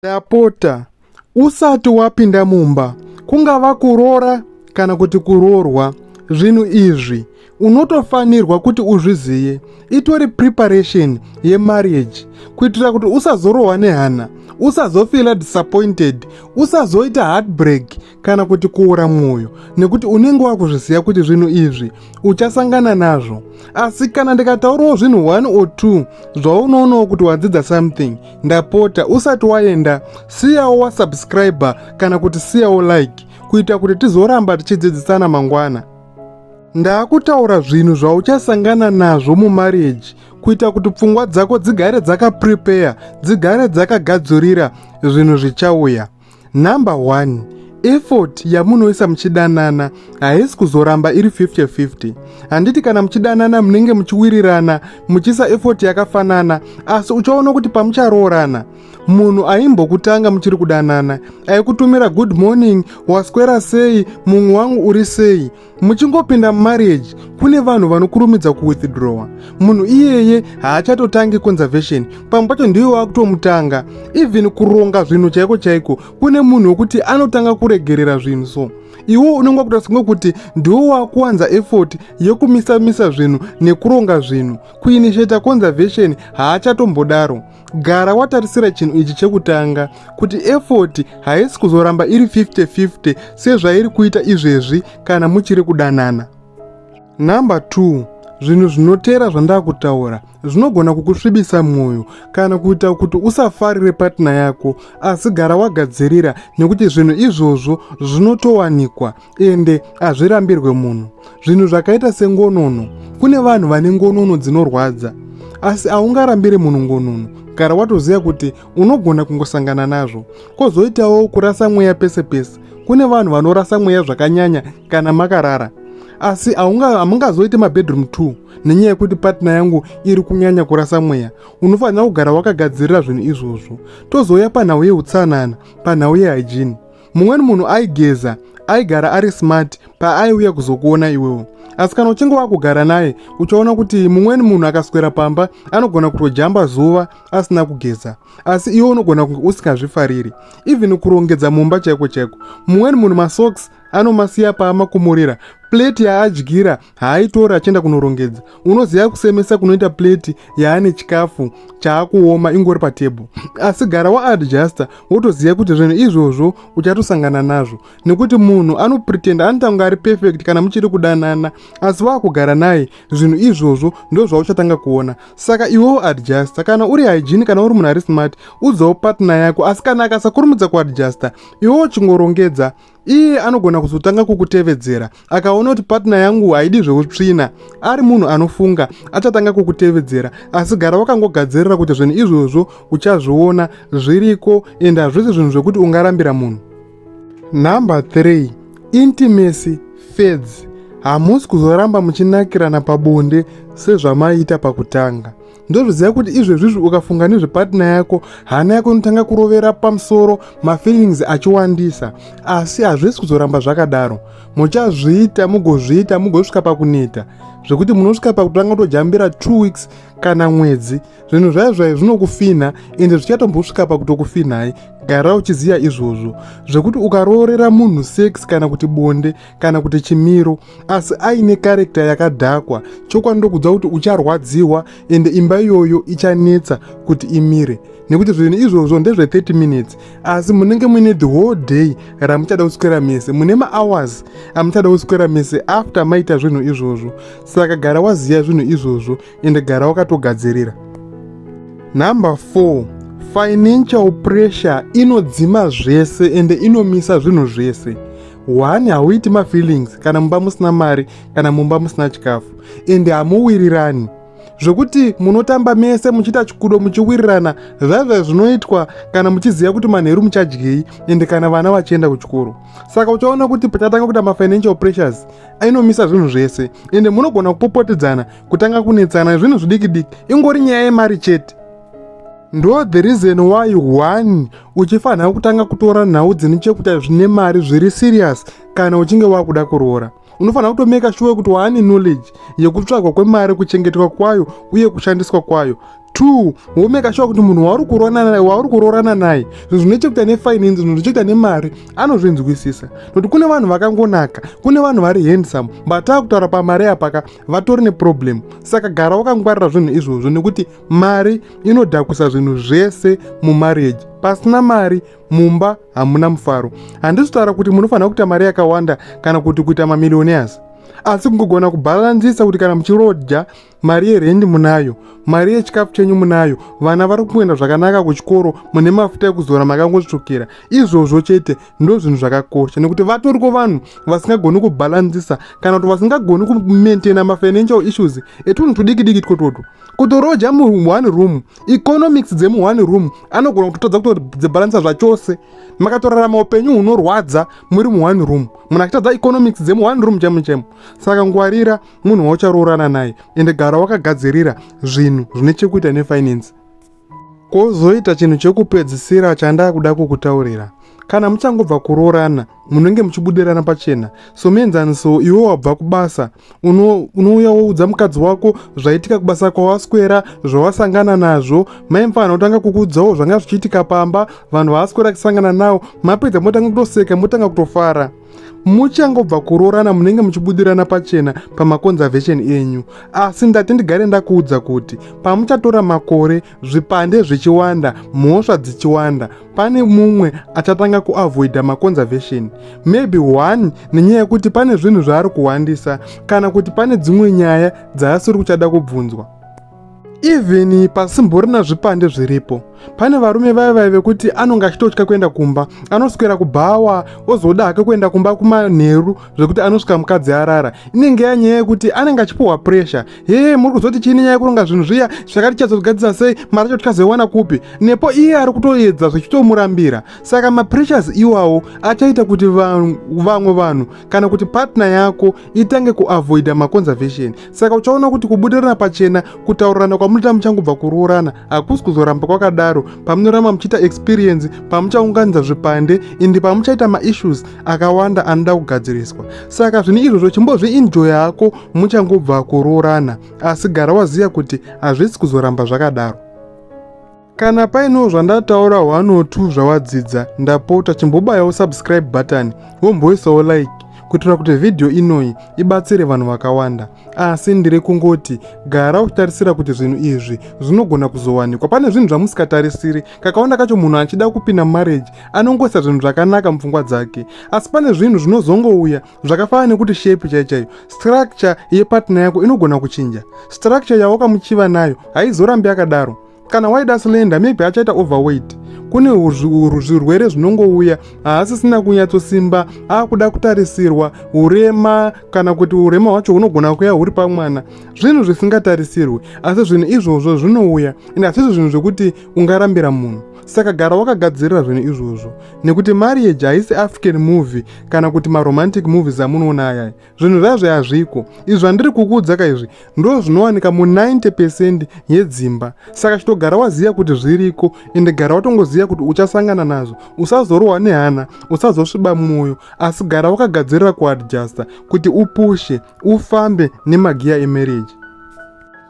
Ndapota, usati wapinda mumba, kungava kuroora kana kuti kuroorwa, zvinhu izvi unotofanirwa kuti uzviziye. Itori preparation yemarriage kuitira kuti usazorohwa nehana, usazofeela disappointed, usazoita heartbreak kana kuti kuora mwoyo, nekuti unenge wakuzviziva kuti zvinhu izvi uchasangana nazvo. Asi kana ndikataurawo zvinhu 1 or 2 zvaunoonawo kuti wadzidza something, ndapota, usati waenda, siyawo wasubscribe kana kuti siyawo like kuita kuti tizoramba tichidzidzisana mangwana. Ndaakutaura zvinhu zvauchasangana nazvo mumarriage kuita kuti pfungwa dzako dzigare dzakaprepare, dzigare dzakagadzirira zvinhu zvichauya. Number 1, effort yamunoisa muchidanana haisi kuzoramba iri 50-50. Handiti kana muchidanana munenge muchiwirirana, muchiisa effort yakafanana, asi uchaona kuti pamucharoorana, munhu aimbokutanga muchiri kudanana aikutumira "Good morning, waswera sei mumwe wangu, uri sei?" muchingopinda mumarriage, kune vanhu vanokurumidza kuwithdrawa. Munhu iyeye haachatotangi conversation, pamwe pacho ndiwe wakutomutanga, even kuronga zvinhu chaiko chaiko. Kune munhu wekuti anotanga kuregerera zvinhu, so iwo unenge wakuita senge kuti ndiwo wakuwanza effort yekumisa-misa zvinhu nekuronga zvinhu, kuinitiata conversation haachatombodaro. Gara watarisira chinhu ichi chekutanga, kuti effort haisi kuzoramba iri 50-50 sezvairi kuita izvezvi kana muchiri kudanana. Number 2, zvinhu zvinotera zvandakutaura zvinogona kukusvibisa mwoyo kana kuita kuti usafarire partner yako, asi gara wagadzirira nekuti zvinhu izvozvo zvinotowanikwa ende hazvirambirwe munhu. Zvinhu zvakaita sengonono. Kune vanhu vane ngonono dzinorwadza, asi haungarambiri munhu ngonono. Gara watoziva kuti unogona kungosangana nazvo. Kwozoitawo kurasa mweya pese pese. Kune vanhu vanorasa mweya zvakanyanya kana makarara, asi hamungazoiti mabedroom 2 nenyaya yekuti partner yangu iri kunyanya kurasa mweya. Unofanira kugara wakagadzirira zvinhu izvozvo. Tozouya panhau yeutsanana, panhau yehygiene. Mumweni munhu aigeza, aigara ari smart paaiuya kuzokuona iwewo, asi kana uchinge wakugara naye, uchaona kuti mumweni munhu akaswera pamba anogona kutojamba zuva asina kugeza, asi iwe unogona kunge usingazvifariri. Even kurongedza mumba chaiko chaiko, mumweni munhu masocks anomasiya paamakumurira, plate yaadyira haaitori achienda kunorongedza. Unoziva kusemesa kunoita plate yaane chikafu chaakuoma ingori patebhuru. Asi gara waadjusta, wotoziva kuti zvinhu izvozvo uchatosangana nazvo, nekuti munhu anopretenda, anoita kunge ari perfect kana muchiri kudanana, asi waakugara naye, zvinhu izvozvo ndo zvauchatanga kuona. Saka iwewo adjusta. Kana uri hygiene, kana uri munhu ari smart, udzawo partner yako. Asi kana akasakurumidza kuadjusta, iwewo chingorongedza. Iye anogona kuzotanga kukutevedzera akaona kuti partner yangu haidi zveutsvina. Ari munhu anofunga, achatanga kukutevedzera. Asi gara wakangogadzirira kuti zvinhu izvozvo uchazviona, zviriko, ende hazvisi zvinhu zvekuti ungarambira munhu. Number 3, intimacy fades. Hamusi kuzoramba muchinakirana pabonde sezvamaiita pakutanga. Ndozviziva kuti izvezvizvi ukafunga nezvepartner yako, hana yako inotanga kurovera pamusoro, mafeelings achiwandisa, asi hazvisi kuzoramba zvakadaro. Muchazviita, mugozviita, mugosvika pakuneta zvekuti munosvika pakutanga kutojambira 2 weeks kana mwedzi. Zvinhu zvai zvai zvinokufinha, ende zvichatombosvika pakutokufinhai. Gara uchiziva izvozvo, zvekuti ukaroorera munhu sex kana kuti bonde kana kuti chimiro, asi aine character yakadhakwa, chokwadi ndokudza kuti ucharwadziwa, ende imba iyoyo ichanetsa kuti imire, nekuti zvinhu izvozvo ndezve30 minutes, asi munenge muine the whole day ramuchada kuswera mese, mune mahours amuchada kuswera mese after maita zvinhu izvozvo. Saka gara waziva zvinhu izvozvo, ende gara wakatogadzirira. Number 4, financial pressure inodzima zvese ende inomisa zvinhu zvese. One, hauiti mafeelings kana mumba musina mari, kana mumba musina chikafu, ende hamuwirirani zvekuti munotamba mese muchiita chikudo muchiwirirana zvaizvai zvinoitwa kana muchiziva kuti manheru muchadyei, ende kana vana vachienda kuchikoro. Saka uchaona kuti pachatanga kuita mafinancial pressures, ainomisa zvinhu zvese, ende munogona kupopotedzana, kutanga kunetsana zvinhu zvidiki diki, ingori nyaya yemari chete. Ndo the reason why, one, uchifanira kutanga kutora nhau dzine chekuita zvine mari zviri serious. Kana uchinge wakuda kuroora, unofanira kutomeka sure kuti waane knowledge yekutsvagwa kwemari, kuchengetwa kwayo uye kushandiswa kwayo. Two, womeka sure kuti munhu wauri kuroorana naye zvinhu zvine chekuita nefinance, zvinhu zvichekuita nemari, anozvinzwisisa. Nokuti kune vanhu vakangonaka, kune vanhu vari handsome, but taakutaura pamari apaka vatori neproblem. Saka gara wakangwarira zvinhu izvozvo, nekuti mari inodhakwisa zvinhu zvese mumarriage. Pasina mari mumba hamuna mufaro. Handisi kutaura kuti munofanira kuita mari yakawanda kana kuti kuita mamillionaires, asi kungogona kubhalanzisa kuti kana muchiroja, mari yerendi munayo, mari yechikafu chenyu munayo, vana vari kuenda zvakanaka kuchikoro, mune mafuta ekuzora makangotsvukira. Izvozvo chete ndo zvinhu zvakakosha, nekuti vatoriko vanhu vasingagoni kubhalanzisa kana kuti vasingagoni kumaintaina mafinancial issues etunhu tudiki diki twotwotwo. Kutoroja muone room, economics dzemuone room anogona kutotadza kutodzibhalanzisa zvachose. Makatorarama upenyu hunorwadza muri muone room, munhu achitadza economics dzemuone room chemo chemo. Saka ngwarira munhu waucharoorana naye, ende gara wakagadzirira zvinhu zvine chekuita nefinance. Kwozoita chinhu chekupedzisira chandakuda kukutaurira: kana muchangobva kuroorana, munenge muchibudirana pachena. Somuenzaniso, iwe wabva kubasa, unouya woudza mukadzi wako zvaitika kubasa kwawaswera, zvawasangana nazvo. Maimufanira kutanga kukuudzawo zvanga zvichiitika pamba, vanhu vaaswera achisangana navo. Mapedza, motanga kutoseka, motanga kutofara. Muchangobva kuroorana, munenge muchibudirana pachena pamaconversation enyu. Asi ndati ndigare ndakuudza kuti pamuchatora makore, zvipande zvichiwanda, mhosva dzichiwanda, pane mumwe achatanga kuavoida maconversation. Maybe one nenyaya yekuti pane zvinhu zvaari kuwandisa, kana kuti pane dzimwe nyaya dzaasiri kuchada kubvunzwa. Even pasimborina zvipande zviripo, pane varume vaya vaya vekuti anonge achitotya kuenda kumba, anoswera kubhawa, ozoda hake kuenda kumba kumanheru, zvekuti anosvika mukadzi arara. Inenge yanyaya yekuti anenge achipiwa pressure: "Hee, muri kuzoti chiini nyaya yekuronga zvinhu zviya zvakati tichazozvigadzisa sei? Mari yacho tikazoiwana kupi?" Nepo iye ari kutoedza, zvichitomurambira. Saka mapressures iwawo achaita kuti vamwe vanhu kana kuti partner yako itange kuavoida maconversation. Saka uchaona kuti kubudirana pachena, kutaurirana kwamunoita muchangobva kuroorana hakusi kuzoramba kwakadaro pamunoramba muchiita experience, pamuchaunganidza zvipande, indi pamuchaita maissues akawanda anoda kugadziriswa. Saka zvinhu izvozvo chimbozvienjoya hako muchangobva kuroorana, asi gara waziva kuti hazvisi kuzoramba zvakadaro. Kana painewo zvandataura 1 or 2 zvawadzidza, ndapota chimbobayawo subscribe button, womboisawo like, kuitira kuti vhidhiyo inoyi ibatsire vanhu vakawanda. Asi ndiri kungoti gara uchitarisira kuti zvinhu izvi zvinogona kuzowanikwa. Pane zvinhu zvamusikatarisiri. Kakawanda kacho munhu achida kupinda mumarriage anongoisa zvinhu zvakanaka mupfungwa dzake, asi pane zvinhu zvinozongouya zvakafanana nekuti shape chaiyo chaiyo, structure yepartner yako inogona kuchinja. Structure yawakamuchiva nayo haizorambi yakadaro. Kana waida slender, maybe achaita overweight. Kune zvirwere zvinongouya, haasisina kunyatsosimba, akuda kutarisirwa, urema, kana kuti urema hwacho hunogona kuya huri pamwana. Zvinhu zvisingatarisirwi, asi zvinhu izvozvo zvinouya, ende hazvisi zvinhu zvekuti ungarambira munhu. Saka gara wakagadzirira zvinhu izvozvo, nekuti marriage haisi African movie kana kuti maromantic movies amunoona ayaya. Zvinhu zvazvo hazviko. Izvi zvandiri kukuudza kaizvi ndo zvinowanika mu90% yedzimba. Saka chitogara waziva kuti zviriko, ende gara watongoziva kuti uchasangana nazvo. Usazorohwa nehana, usazosviba mwoyo, asi gara wakagadzirira kuadjusta kuti upushe, ufambe nemagiya emarriage.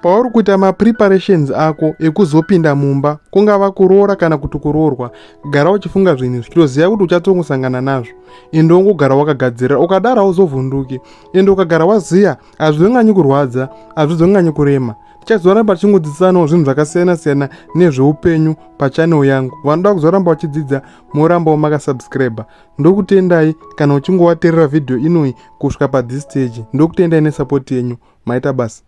Pauri kuita mapreparations ako ekuzopinda mumba, kungava kuroora kana kuti kuroorwa, gara uchifunga zvinhu izvi. Chitoziva kuti uchatongosangana nazvo, ende ungogara wakagadzirira. Ukadaro hauzovhunduki, ende ukagara waziya hazvizonyanyi kurwadza, hazvizonyanyi kurema. Tichazoramba tichingodzidzisanawo zvinhu zvakasiyana-siyana nezveupenyu pachannel yangu. Vanoda kuzoramba vachidzidza, morambawo makasubscribe. Ndokutendai kana uchingowateerera vhidhiyo inoyi kusvika pathis stage. Ndokutendai nesupport yenyu. Maita basa.